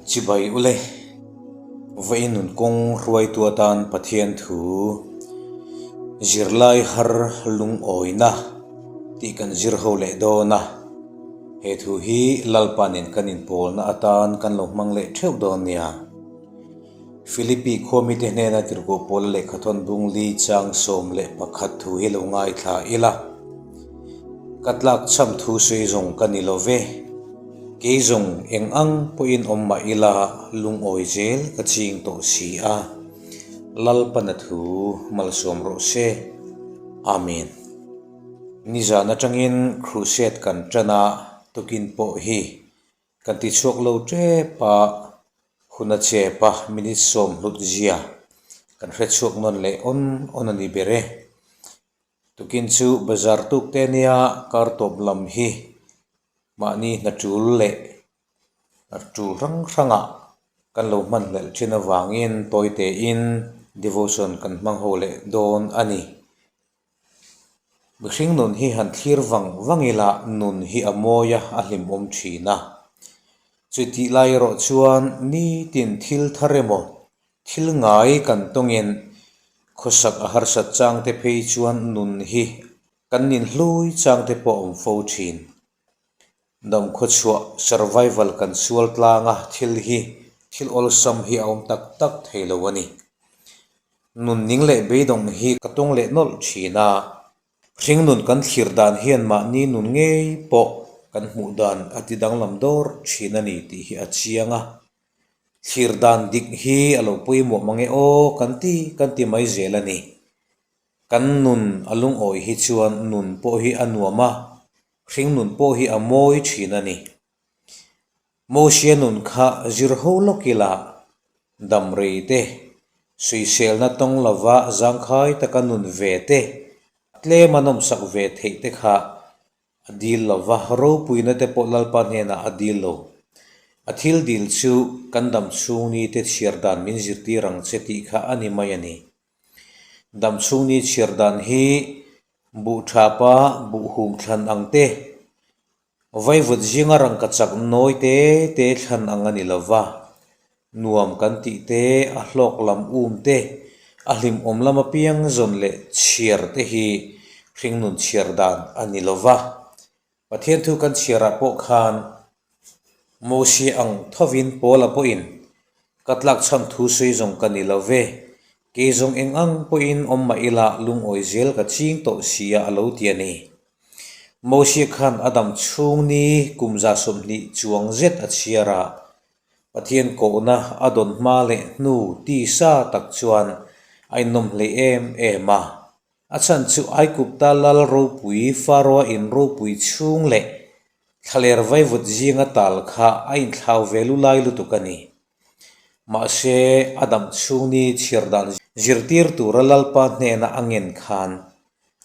Chibai ule, Vawiin nun kawng hruaitu atan Pathian thu zirlai har lungawina tih kan zir ho leh dawn a, he thu hi Lalpa nen kan inpawlna atan kan lo hmang leh theuh dawn nia. Philippi khuamite hnena tirhkoh pawla lehkhathawn bung li chang 11 thu hi lo ngaithla ila. Ka tlak chham thu sawi zawng ka ni lo ve. Kei zawng eng ang pawhin awm mah ila lungawi zel ka ching tawh si a. Lalpana thu malsawm rawh se. Amen. Nizan atangin Crusade kan tan a, tukin pawh hi Kan ti chhuak lo tep a, hun a chep a, minute sawm hlut zia kan hre chhuak nawn leh awn awn a ni ber e. Tukin chu bazar tuk te nia kar tawp lam hi mahni hna tul leh tul hrang hrangah kan lo hman hlelh thin avangin tawi tein devotion kan hmang ho leh dawn a ni. Mihring nun hi han thlir vang vang ila nun hi a mawi a, a hlimawm thin a. Chutih lai erawh chuan nitin thil thar emaw, thil ngai kan tawngin khawsak a harsat chang te phei chuan nun hi kan ninhlui chang te pawh a awm fo thin. Damkhawchhuah, survival, kan sual tlang a, thil hi thil awlsam hi a awm tak tak thei lo a ni. Nun ning leh beidawng hi ka tung leh nawlh thin a, hringnun kan thlir dan hian mahni nun ngei pawh kan hmuh dan a ti danglam dawr thin a ni tih hi a chiang a. Thlir dan dik hi a lo pawimawh mang e aw kan ti kan ti mai zel a ni. Kan nun a lungawi hi chuan nun pawh hi a nuam a, Hringnun pawh hi a mawi thin a ni. Mosia nun kha zir ho lawk ila, dam rei te, suiselna tawng lova zangkhai taka nun ve te, tlema nawmsak ve theih te kha a dil lova, ropuina te pawh Lalpa hnenah a dil lo. A thil dil chu kan dam chhung ni te chhiar dan min zirtir ang che tih kha a ni mai a ni. Dam chhung ni chhiar dan hi Buh thapa buh hum thlan ang te, vaivut zinga rangka chak nawi te te thlan ang a ni lo va, nuam kan tih te, a hlawk lam um te, a hlimawm lam apiang zawn leh chhiar te hi hringnun chhiar dan a ni lo va. Pathian thu kan chhiarah pawh khan Mosia ang thovin Paula pawhin, Ka tlakchham thu sawi zawng ka ni lo ve, kei zawng eng ang pawhin awm mah ila lungawi zel ka ching tawh sia a lo ti a ni. Mosia khan a dam chhung ni kum 20 chuang zet a chhiar a, Pathian kohna a dawn hma leh hnu tisa tak chuan a innawm hlei em em a. A chhan chu Aigupta lal ropui Faroa in ropui chhung leh thlaler vaivut zinga tal kha a inthlau ve lu lai lutuk a ni. Mahse, a dam chhung ni chhiar dan zirtir tura Lalpa hnena a ngen khan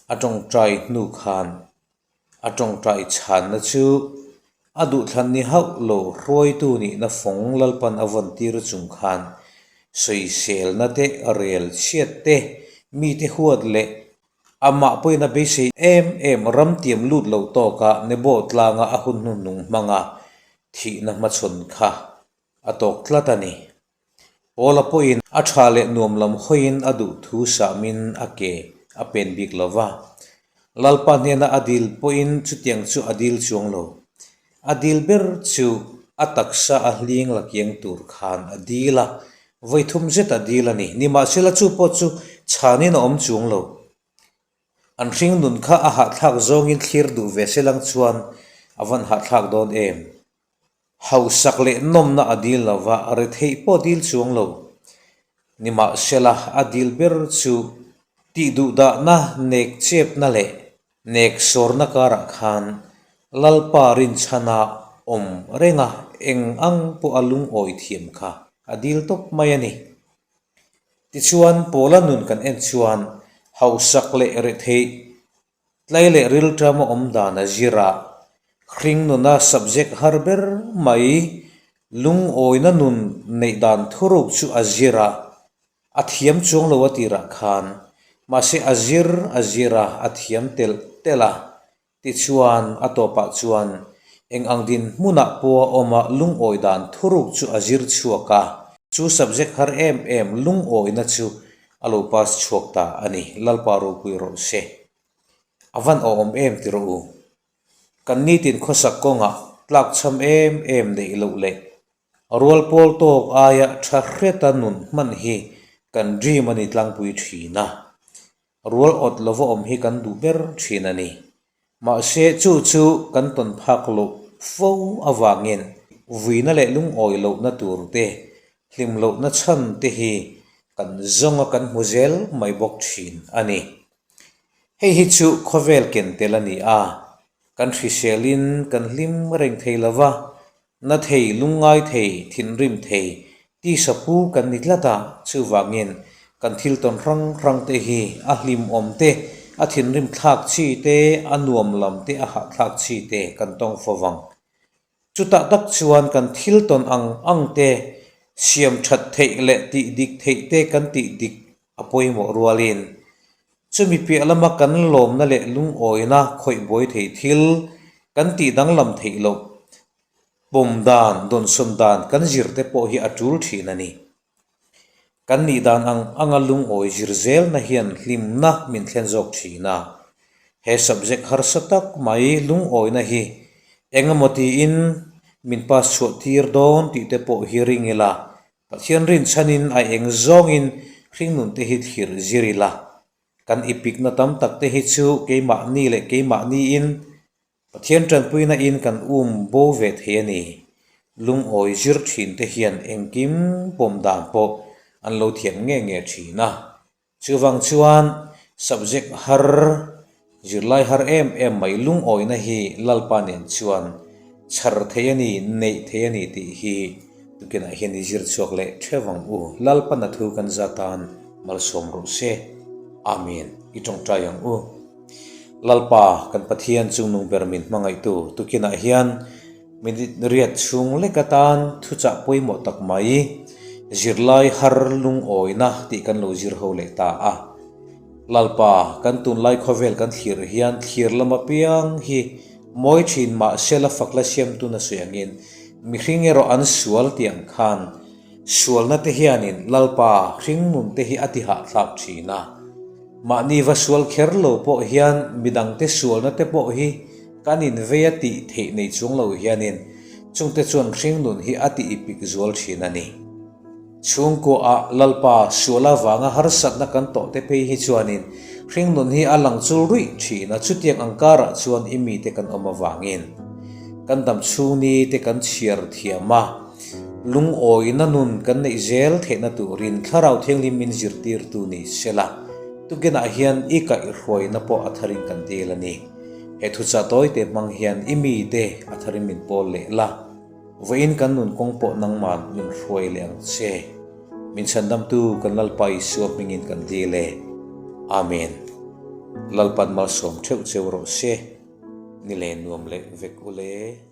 a tawngtai hnu khan A tawngtai chhanna chu a duhthlan ni hauh lo hruaitu nihna fawng Lalpan a vawn tir chung khan sawiselna te, rel chhiat te, mite huat leh amah pawhin a beisei em em ramtiam lut lo tawka Nebo tlanga a hun hnuhnung hmanga thihna hmachhawn kha a tawk tlat a ni. Paula pawhin a tha leh nuam lam hawiin a duh thu sahmin a ke a pen bik lo va. Lalpa hnena a dil pawhin chutiang chu a dil chuang lo. A dil ber chu a taksa a hling la kiang tur khan a dil a, vawi thum zet a dil a ni. Nimahsela chu pawh chu chhanin a awm chuang lo. An hring nun kha a hahthlak zawngin thlir duh ve se lang chuan a van hahthlak dawn em? Hausak leh nawmna a dil lo va, retheih pawh a dil chuang lo. Nimahsela, a dil ber chu tih duhdahna, nek chepna leh nek sawrna karah khan Lalpa rinchhana awm renga eng ang pawh a lungawi thiam kha a dil tawp mai a ni. Tichuan, Paula nun kan en chuan hausak leh retheih Tlai leh rilṭama awm dan a zir a, hring nuna subject har ber mai lungawina nun neih dan thuruk chu a zir a, a thiam chuang lo a tirah khan, mahse a zir a zir a, a thiam telh telh a, tichuan a tawpah chuan. Eng ang dinhmunah pawh a awm a, lungawi dan thuruk chu a zir chhuak a. Chu subject har em em lungawina chu a lo pass chhuak ta a ni. Lalpa ropui rawh se. A van awhawm em ti rawh u. Kan nitin khawsak kawngah tlakchham em em neih loh leh Rual pawl tawk aia tha hreta nun hman hi kan dream a ni tlangpui thin a. Rual awt lova awm hi kan duh ber thin a ni. Mahse chu chu kan tawn phak loh fo avangin vuina leh lungawi lohna tur te, hlim lohna chhan te hi kan zawnga kan hmu zel mai bawk thin a ni. Hei hi chu khawvel ken tel a ni a, kan hriselin kan hlim reng thei lova, Na thei, lungngai thei, thinrim thei, tisa pu kan ni tlat a, chuvangin kan thil tawn hrang hrang te hi a hlimawm te, a thinrim thlak chi te, a nuam lam te, a hahthlak chi te kan tawng fo vang. Chutah tak chuan kan thil tawn ang ang te siam that theih leh tih dik theih te kan tih dik a pawimawh rualin chumi piah lama kan lawmna leh lungawina khawih buai thei thil kan tih danglam theih loh pawm dan, dawnsawn dan kan zir te pawh hi a tul thin a ni. Kan nih dan ang anga lungawi zir zelna hian hlimna min thlen zawk thin a. He subject harsa tak mai lungawina hi engemaw tiin min pass chhuah tir dawn tih te pawh hi ring ila Pathian rinchhanin a eng zawngin hringnun te hi thlir zir ila, kan ipikna tam tak te hi chu keimahni leh keimahniin Pathian tanpuina in kan um bo ve thei a ni. Lungawi zir thin te hian engkim pawm dan pawh an lo thiam nge nge thin a. Chuvang chuan subject har, zirlai har em em mai lungawina hi Lalpa nen chuan chhar thei a ni, neih thei a ni tih hi tukinah hian i zir chhuak leh theuh ang u. Lalpa na thu kan za tan malsawm rawh se. Amen. I tawngtai ang u. Lalpa kan Pathian chungnung ber min hmangaihtu tukinah hian Minute riat chhung lek atan thuchah pawimawh tak mai, zirlai har lungawina tih kan lo zir ho leh ta a. Lalpa, kan tunlai khawvel kan thlir hian thlir lam apiang hi mawi thin mahse la fak la siamtu na sawi angin mihring erawh an sual tih ang khan sualna te hianin Lalpa hringnun te hi a ti hahthlak thin a. Mahni va sual kher lo pawh hian midangte sualna te pawh hi Kan invei a tih theih nei chuang lo hianin chungte chuan hringnun hi a tih ipik zual thin a ni. Chhungkuaah Lalpa sual avanga harsatna kan tawh te phei hi chuanin hringnun hi a lang chul ruih thin a, chutiang ang karah chuan i mite kan awm avangin kan dam chhungni te kan chhiar thiam a, lungawina nun kan neih zel theihna turin Thlarau Thianghlim min zirtirtu ni sela, tukinah hian i kaihhruaina pawh a tharin kan dil a ni. He thuchah tawite hmang hian i mite a tharin min pawl leh la, vawiin kan nun kawng pawh nangman min hruai leh ang che. Min chhandamtu kan Lalpa Isua hmingin kan dil e. Amen. Lalpan malsawm theuh cheu rawh se. Ni le nuam leh vek u le.